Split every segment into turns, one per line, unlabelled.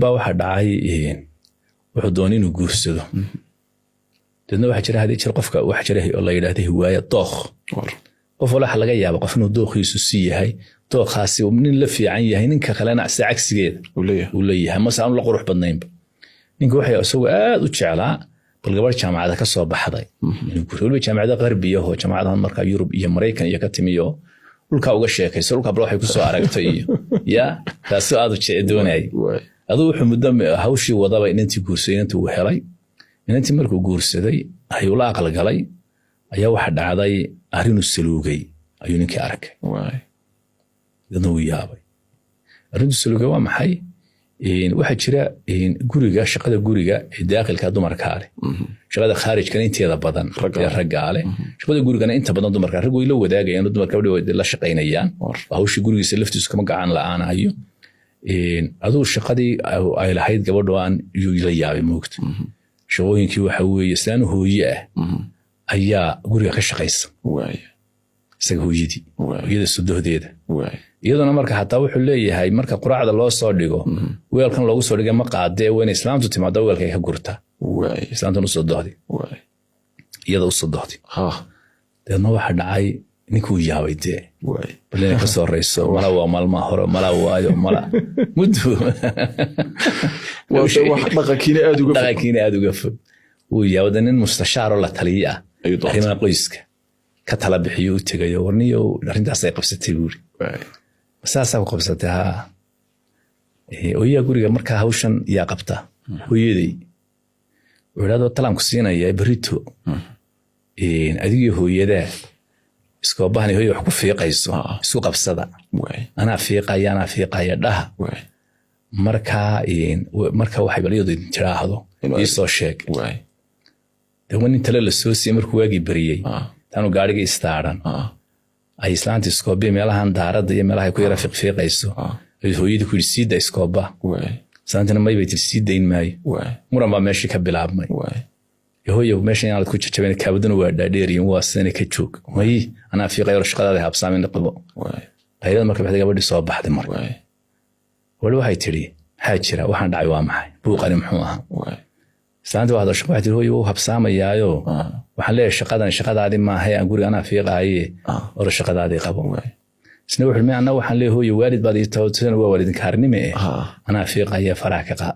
Baa waxaa dhacay, wuxuu doonay inuu guursado. Deedna waxaa jira hadii jir qofka waxaa jira oo la yidhaahda hiwaaya, dookh. Qof wala waxa laga yaaba qof inuu dookhiisu si yahay, dookhaasi nin la fiican yahay, ninka kalena si cagsigeeda uu leeyahay, mase aanu la qurux badnaynba. Ninka waxay isagoo aad u jeclaa bal gabadh jaamacada ka soo baxday inuu guursado, weliba jaamacada qarbiyaho, jaamacadahan markaa Yurub iyo Maraykan iyo ka timiyo, dhulkaa uga sheekayso, dhulkaa bal waxay kusoo aragtay iyo ya taasoo aad u doonayay. Aduu wuxuu muddo hawshii wadaba inantii guursaday, inantii uu helay. Inantii markuu guursaday ayuu la aqalgalay, ayaa waxa dhacday arrinuu saluugay ayuu ninkii arkay. Dadna wuu yaabay. Arrintuu saluugay waa maxay? Waxaa jira guriga, shaqada guriga ee daaqilka dumarkaa leh, shaqada khaarijkana inteeda badan ee raggaa leh, shaqada gurigana inta badan dumarka. Rag way la wadaagayaan, dumarka gabadhi la shaqaynayaan, hawshii gurigiisa laftiisu kama gacan la'aanayo. Aduu shaqadii ay lahayd gabadhu aan yuu la yaabay moogta. Shaqooyinkii waxa weeye islaan hooye ah ayaa guriga ka shaqaysa, isaga hooyadii, hooyada sodohdeeda. Iyaduna marka xataa wuxuu leeyahay marka quraacda loo soo dhigo, weelkan loogu soo dhigay ma qaadee, waa inay islaamtu timaado, weelkay ka gurtaa. Islaamtan usoo dohday, iyada usoo dohday. Deedna waxa dhacay ninkuu yaabay dee bal inay ka soo rayso, mala waa maalmaha hore, mala waayo, mala muddo.
Dhaqankiina aad uga fog.
Dhaqankiina aad uga fog. Wuu yaabay. Nin mustashaaroo la taliye ah, arrimaha qoyska ka tala bixiyo u tegayo. "Warniyow, arrintaasay qabsatay," buuri. "Saasaa ku qabsatay?" "Haa." "Oyaa guriga markaa hawshan yaa qabta?" "Hooyaday." Wuxuu idhahdo, "Talaan ku siinayaa berito, adigiyo hooyadaa iskoobahan hooya wax ku fiiqayso isku qabsada, anaa fiiqaya, anaa fiiqaya dhaha. Markaa marka waxay bal iyadu idin tiraahdo ii soo sheeg." Dee nin tale la soo siiyey, markuu waagii beriyey taanu gaarigii istaaran ay islaanta iskoobiya meelahan daaradda iyo meelaha ay ku yara fiiqfiiqayso, ayuu hooyadii ku yidhi, "Sii da iskooba." Islaantana may bay tiri, "Sii dayn maayo." Muran baa meeshii ka bilaabmay. "Hooyo, meesha inaanad ku jajabin, kaabaduna waa dhaadheeriyin, waa sidana, ka joog." "May, anaa fiiqayo, shaqadaada habsaamin qabo." Qaylada marka baxday, gabadhii soo baxday. Marka gabadhi waxay tidhi, "Maxaa jira? Waxaan dhacay waa maxay? Buuqani muxuu ahaa?" Islaanta waa hadasho, waxay tiri, "Hooyo, wuu habsaamayaayo, waxaan leeyahay shaqadan shaqadaadii maahay, aan guriga anaa fiiqaaye, oro shaqadaadii qabo." Isna wuxuu, "May, anna waxaan leeyahay hooyo, waalid baad ii taho, sidana waa waalidinkaarnime eh, anaa fiiqaya, faraha ka qaad."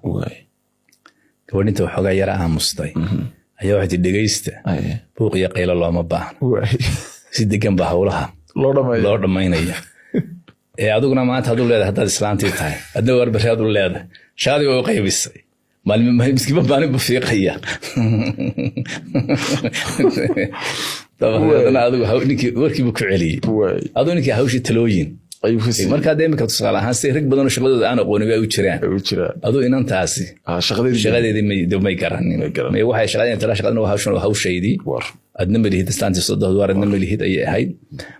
Gabadhinta waxoogaa yara aamustay ayaa waxay tii, "Dhegaysta, buuq iyo qaylo looma baahno, si degan baa howlaha loo dhammaynaya. Ee adiguna maanta haduu leedahay, haddaad islaantii tahay, adna warbarri aad u leedahay." Shaqadii way u qaybisay, miskiiba maalin buu fiiqaya. Dabadeedna adigu ninkii warkiibu ku celiyey, aduu ninkii hawshii talooyin. Markaa dee imika tusaale ahaan si rag badanoo shaqadooda aan aqoonin ay u jiraan, aduu inantaasi shaqadeedii may garanin. Waxay shaqadeedii tala, shaqadana waa hawshan, waa hawshaydii, adna malihid, islaantii sodohd waar adna malihid ayay ahayd.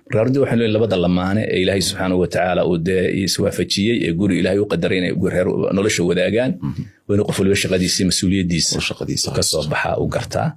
Marka runtii waxaan leeyahay labada lamaane ee Ilaahay subxaanahu watacaala uu dee iswaafajiyey ee guri Ilaahay u qadaray inay reer nolosha wadaagaan, waa inuu qof waliba shaqadiisa, mas-uuliyaddiisa ka soo baxaa, u gartaa.